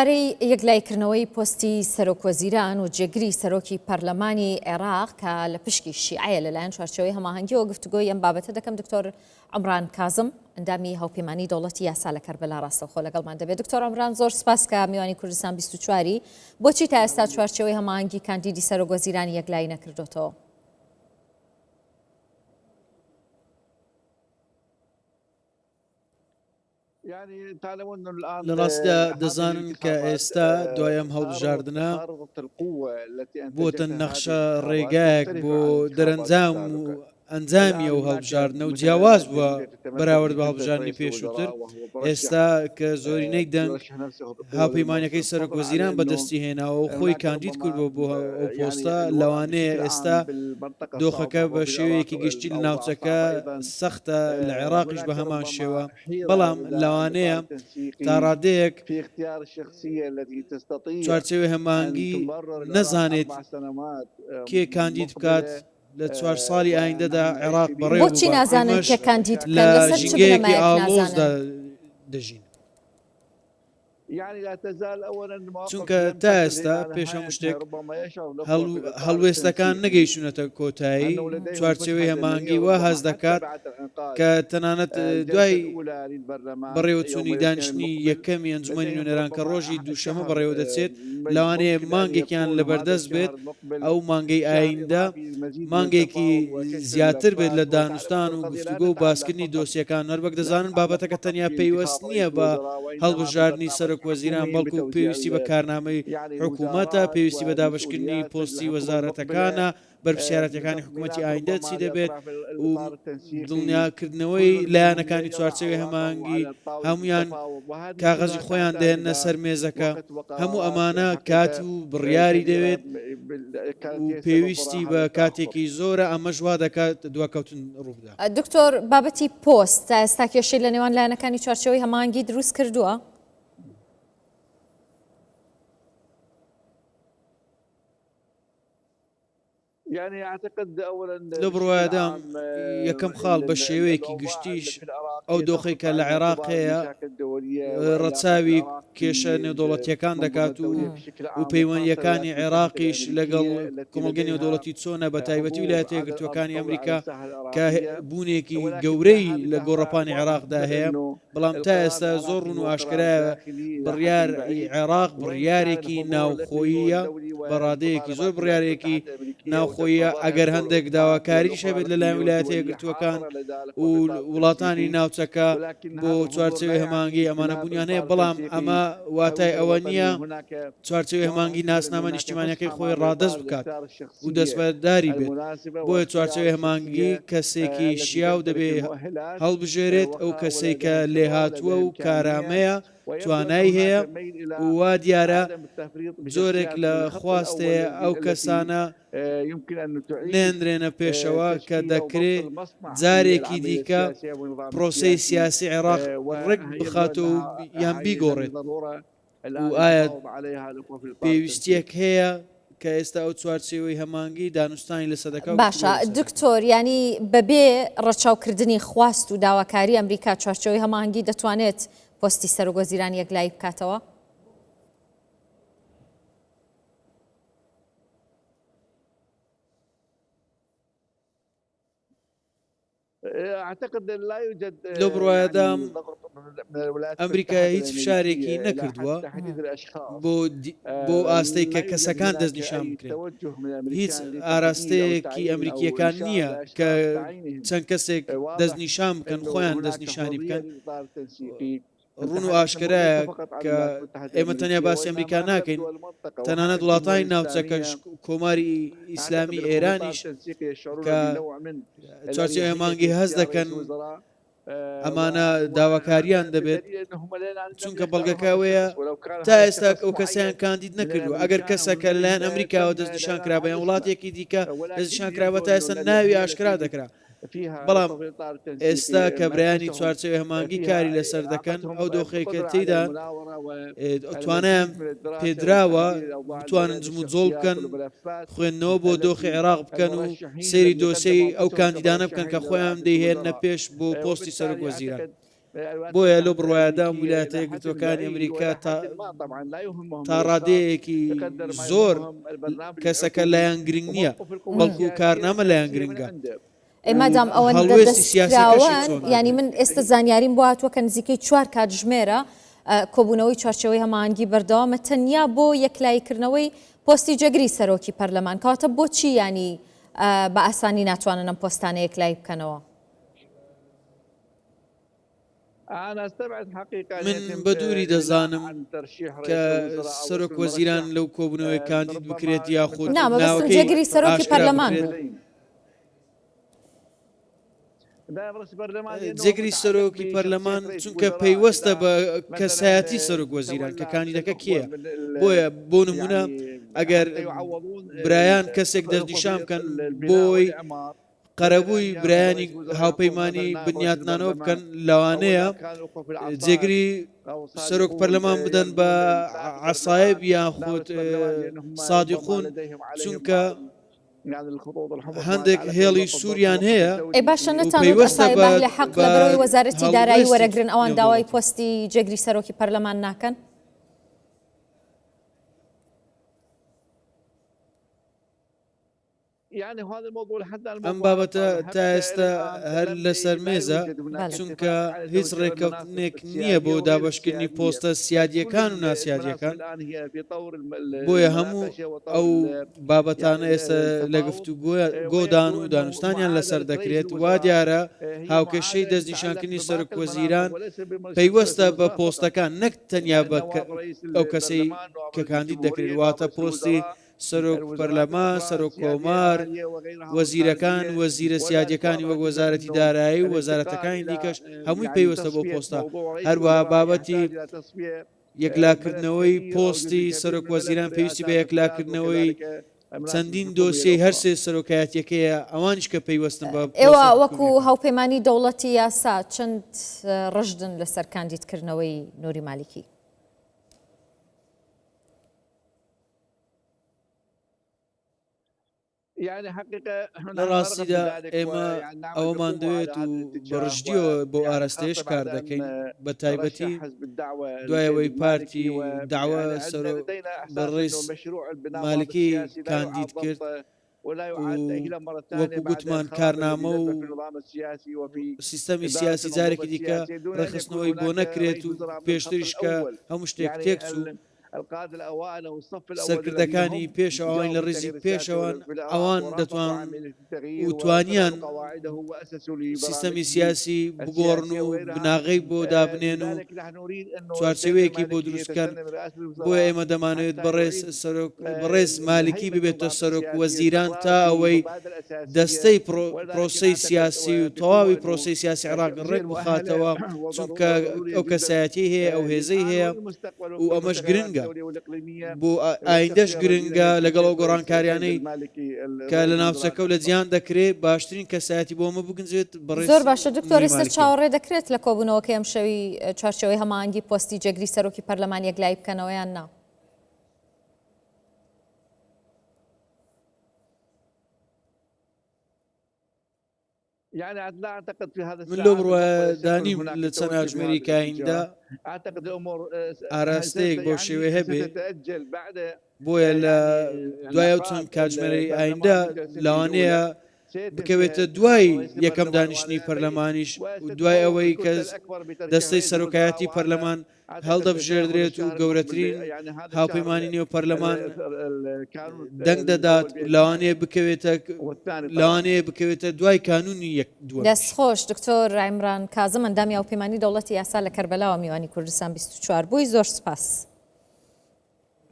پارەی یەکلاییکردنەوەی پۆستی سەرۆکوەزیران و جێگری سەرۆکی پەرلەمانی عێراق کە لە پشکی شیعەیە لەلایەن چوارچێوەی هەماهەنگیەوە گفتوگۆی ئەم بابەتە دەکەم دکتۆر عمران کازم ئەندامی هاوپەیمانی دەوڵەتی یاسا لە کەربەلا ڕاستەوخۆ لەگەڵمان دەبێت دکتۆر عمران زۆر سپاس کە میوانی کوردستان 24 بۆچی تا ئێستا چوارچێوەی هەماهەنگی کاندیدی سەرۆکوەزیرانی یەکلایی نەکردۆتەوە؟ لە ڕاستیدا دەزانن کە ئێستا دوای ئەم هەڵبژاردنە بۆتە نەخشە ڕێگایەک بۆ دەرەنجام و ئەنجامی ئەو هەڵبژاردنە و جیاواز بووە بەراورد بە هەڵبژاردنی پێشووتر ئێستا کە زۆرینەی دەنگ هاوپەیمانەکەی سەرۆک وەزیران بەدەستی هێناوە و خۆی کاندید کردووە بۆ ئەو پۆستە لەوانەیە ئێستا دۆخەکە بە شێوەیەکی گشتی لە ناوچەکە سەختە لە عێراقیش بە هەمان شێوە بەڵام لەوانەیە تا ڕادەیەک چوارچێوەی هەماهەنگی نەزانێت کێ کاندید بکات لە چوار ساڵی ئایندەدا عێراق بەڕێوە بۆچی ببات، نازانن ئێمەش کێ کاندید بکەن لە لەسەر چ ژینگەیەکی بنەمایەک ئاڵۆزدا نازانن؟ دەژین. چونکە تا ئێستا پێش هەموو شتێک هەڵوێستەکان نەگەیشتوونەتە کۆتایی، چوارچێوەی هەماهەنگی وا هەست دەکات کە تەنانەت دوای بەڕێوەچوونی دانیشتنی یەکەمی ئەنجومەنی نوێنەران کە ڕۆژی دووشەمە بەڕێوەدەچێت، لەوانەیە مانگێکیان لەبەردەست بێت، ئەو مانگەی ئایندە مانگێکی زیاتر بێت لە دانوستان و گفتوگۆ و باسکردنی دۆسیەکان، هەروەک دەزانن بابەتەکە تەنیا پەیوەست نییە بە هەڵبژاردنی سەرۆک وەزیران، بەڵکو پێویستی بە کارنامەی حکوومەتە، پێویستی بە دابەشکردنی پۆستی وەزارەتەکانە، بەرپرسیارەتیەکانی حکوومەتی ئایندە چی دەبێت و دڵنیاکردنەوەی لایەنەکانی چوارچێوەی هەماهەنگی هەموویان کاغەزی خۆیان دەهێننە سەر مێزەکە، هەموو ئەمانە کات و بڕیاری دەوێت و پێویستی بە کاتێکی زۆرە، ئەمەش وا دەکات دواکەوتن ڕووبدات. دکتۆر بابەتی پۆست تا ئێستا کێشەی لە نێوان لایەنەکانی چوارچێوەی هەماهەنگی دروست کردووە؟ لەو بڕوایەدام یەکەم خاڵ بە شێوەیەکی گشتیش ئەو دۆخەی کە لە عێراق هەیە ڕەچاوی کێشە نێودەوڵەتیەکان دەکات و و پەیوەندیەکانی عێراقیش لەگەڵ کۆمەڵگەی نێودەوڵەتی چۆنە بە تایبەتی ویلایەتە یەکگرتووەکانی ئەمریکا کە بوونێکی گەورەی لە گۆڕەپانی عێراقدا هەیە بەڵام تا ئێستا زۆر ڕوون و ئاشکرایە بڕیاری عێراق بڕیارێکی ناوخۆییە بە ڕادەیەکی زۆر بڕیارێکی ناوخۆییە ئەگەر هەندێک داواکاریش هەبێت لەلایەن ویلایەتە یەکگرتووەکان و وڵاتانی ناوچەکە بۆ چوارچێوەی هەماهەنگی ئەمانە بوونیان هەیە بەڵام ئەمە واتای ئەوە نییە چوارچێوەی هەماهەنگی ناسنامە نیشتیمانیەکەی خۆی ڕادەست بکات و دەستبەرداری بێت، بۆیە چوارچێوەی هەماهەنگی کەسێکی شیاو دەبێ هەڵبژێرێت، ئەو کەسەی کە لێهاتووە و کارامەیە، توانای هەیە و وا دیارە جۆرێک لە خواست هەیە ئەو کەسانە نەهێنرێنە پێشەوە کە دەکرێ جارێکی دیکە پرۆسەی سیاسی عێراق ڕێک بخاتەوە و یان بیگۆڕێت. و ئایا پێویستییەک هەیە کە ئێستا ئەو چوارچێوەی هەماهەنگی دانوستانی لەسەر دەکا و باشە گفتوگۆی لەسەر دەکا؟ دکتۆر یانی بەبێ ڕەچاوکردنی خواست و داواکاری ئەمریکا چوارچێوەی هەماهەنگی دەتوانێت پۆستی سەرۆکوەزیران یەکلایی بکاتەوە؟ لەو بڕوایەدام ئەمریکا هیچ فشارێکی نەکردووە بۆ بۆ ئاستەی کە کەسەکان دەستنیشان بکرێن هیچ ئاراستەیەکی ئەمریکیەکان نییە کە چەند کەسێک دەستنیشان بکەن خۆیان دەستنیشانی بکەن ڕوون و ئاشکرایە کە ئێمە تەنیا باسی ئەمریکا ناکەین، تەنانەت وڵاتانی ناوچەکەش، کۆماری ئیسلامی ئێرانیش کە چوارچێوەی هەماهەنگی هەست دەکەن ئەمانە داواکاریان دەبێت، چونکە بەڵگەکە ئەوەیە تا ئێستا ئەو کەسەیان کاندید نەکردووە، ئەگەر کەسەکە لەلایەن ئەمریکاوە دەستنیشان کرابا یان وڵاتێکی دیکە دەستنیشان کرابا تا ئێستا ناوی ئاشکرا دەکرا. بەڵام ئێستا کە برایانی چوارچێوەی هەماهەنگی کاری لەسەر دەکەن، ئەو دۆخەی کە تێیدا توانایان پێدراوە بتوانن جموجۆڵ بکەن، خوێندنەوە بۆ دۆخی عێراق بکەن و سەیری دۆسێی ئەو کاندیدانە بکەن کە خۆیان دەیهێننە پێش بۆ پۆستی سەرۆکوەزیران. بۆیە لەو بڕوایەدام ویلایەتە یەکگرتووەکانی ئەمریکا تا تا ڕادەیەکی زۆر کەسەکە لایان گرنگ نییە، بەڵکو کارنامە لایان گرنگە. ئەی مادام ئەوەندە هەڵوێستی سیاسیەکەشی دەستکراوەن چۆن یانی دەبێت؟ من ئێستا زانیاریم بۆ هاتووە کە نزیکەی چوار کاتژمێرە کۆبوونەوەی چوارچێوەی هەماهەنگی بەردەوامە تەنیا بۆ یەکلاییکردنەوەی پۆستی جێگری سەرۆکی پەرلەمان کەواتە بۆچی یانی بە ئاسانی ناتوانن ئەم پۆستانە یەکلایی بکەنەوە؟ من بە دووری دەزانم کە سەرۆک وەزیران لەو کۆبوونەوەی کاندید بکرێت یاخود نا مەبەستم ناوەکەی جێگری سەرۆکی ئاشکرا پەرلەمان بکرێت. بوو. جێگری سەرۆکی پەرلەمان چونکە پەیوەستە بە کەسایەتی سەرۆک وەزیران کە کاندیدەکە کێیە بۆیە بۆ نمونە ئەگەر برایان کەسێک دەستنیشان بکەن بۆی قەرەبووی برایانی هاوپەیمانی بنیاتنانەوە بکەن لەوانەیە جێگری سەرۆک پەرلەمان بدەن بە عەسایب یاخود سادیقون چونکە هەندێک هێڵی سووریان هەیە ئەی باشە و نەتان وت پەیوەستە عەسایب بە ئەهلی حەق بە لەبەرەوەی وەزارەتی دارایی هەڵوێستی وەرەگرن ئەوان داوای نێودەوڵەتی. پۆستی جێگری سەرۆکی پەرلەمان ناکەن؟ ئەم بابەتە تا ئێستا هەر لەسەر مێزە، چونکە هیچ ڕێککەوتنێک نییە بۆ دابەشکردنی پۆستە سیادییەکان و ناسیادییەکان، بۆیە هەموو ئەو بابەتانە ئێستا لە گفتوگۆدان و دانوستانیان لەسەر دەکرێت، وا دیارە هاوکێشەی دەستنیشانکردنی سەرۆکوەزیران پەیوەستە بە پۆستەکان نەک تەنیا بە ئەو کەسەی کە کاندید دەکرێت، واتە پۆستی سەرۆک پەرلەمان، سەرۆک کۆمار، وەزیرەکان، وەزیرە سیادیەکانی وەک وەزارەتی دارایی و وەزارەتەکانی دیکەش هەمووی پەیوەستە بەو پۆستە، هەروەها بابەتی یەکلاکردنەوەی پۆستی سەرۆک وەزیران پێویستی بە یەکلاکردنەوەی چەندین دۆسیەی هەرسێ سەرۆکایەتیەکەیە ئەوانیش کە پەیوەستن بە ئێوە پۆستە وەکو حکومیەکان. هاوپەیمانی دەوڵەتی یاسا چەند ڕژدن لەسەر کاندیدکردنەوەی نوری مالیکی؟ لە ڕاستیدا ئێمە ئەوەمان دەوێت و بە ڕژدییەوە بەو ئاراستەیەش کار دەکەین، بە تایبەتی دوای ئەوەی پارتی دەعوە سەرۆک بەڕێز مالکی کاندید کرد و وەکو گوتمان کارنامە و سیستەمی سیاسی جارێکی دیکە ڕێکخستنەوەی بۆ نەکرێت و پێشتریش کە هەموو شتێک تێکچوو سەرکردەکانی پێشەوە ئەوانی لە ڕیزی پێشەوەن ئەوان دەتوان و توانیان سیستەمی سیاسی بگۆڕن و بناغەی بۆ دابنێن و چوارچێوەیەکی بۆ دروستکەن بۆیە ئێمە دەمانەوێت بەڕێز سەرۆک بەڕێز مالکی ببێتە سەرۆک وەزیران تا ئەوەی دەستەی پرۆسەی سیاسی و تەواوی پرۆسەی سیاسی عێراق ڕێک بخاتەوە چونکە ئەو کەسایەتی هەیە ئەو هێزەی هەیە و ئەمەش گرنگە بۆ ئایندەش گرنگە لەگەڵ ئەو گۆڕانکاریانەی کە لە ناوچەکە و لە جیهان دەکرێت باشترین کەسایەتی بۆ ئەمە بگونجێت بەڕێز زۆر باشە دکتۆر نوری ئێستا مالکیە. چاوەڕێ دەکرێت لە کۆبوونەوەکەی ئەمشەوی چوارچێوەی هەماهەنگی پۆستی جێگری سەرۆکی پەرلەمان یەکلایی بکەنەوە یان نا؟ من لەو بڕوایەدا نیم لە چەند کاتژمێرێکی ئایندە ئاراستەیەک بەو شێوەیە هەبێ، بۆیە لە دوای ئەو چەند کاتژمێرەی ئایندە لەوانەیە بکەوێتە دوای یەکەم دانیشتنی پەرلەمانیش و دوای ئەوەی کە دەستەی سەرۆکایەتی پەرلەمان هەڵدەبژێردرێت و گەورەترین هاوپەیمانی نێو پەرلەمان دەنگ دەدات لەوانەیە بکەوێتە لەوانەیە بکەوێتە دوای کانونی یەک دووەمیش. دەست خۆش دکتۆر عیمران کازم ئەندامی هاوپەیمانی دەوڵەتی یاسا لە کەربەلاوە میوانی کوردستان 24 بووی زۆر سپاس.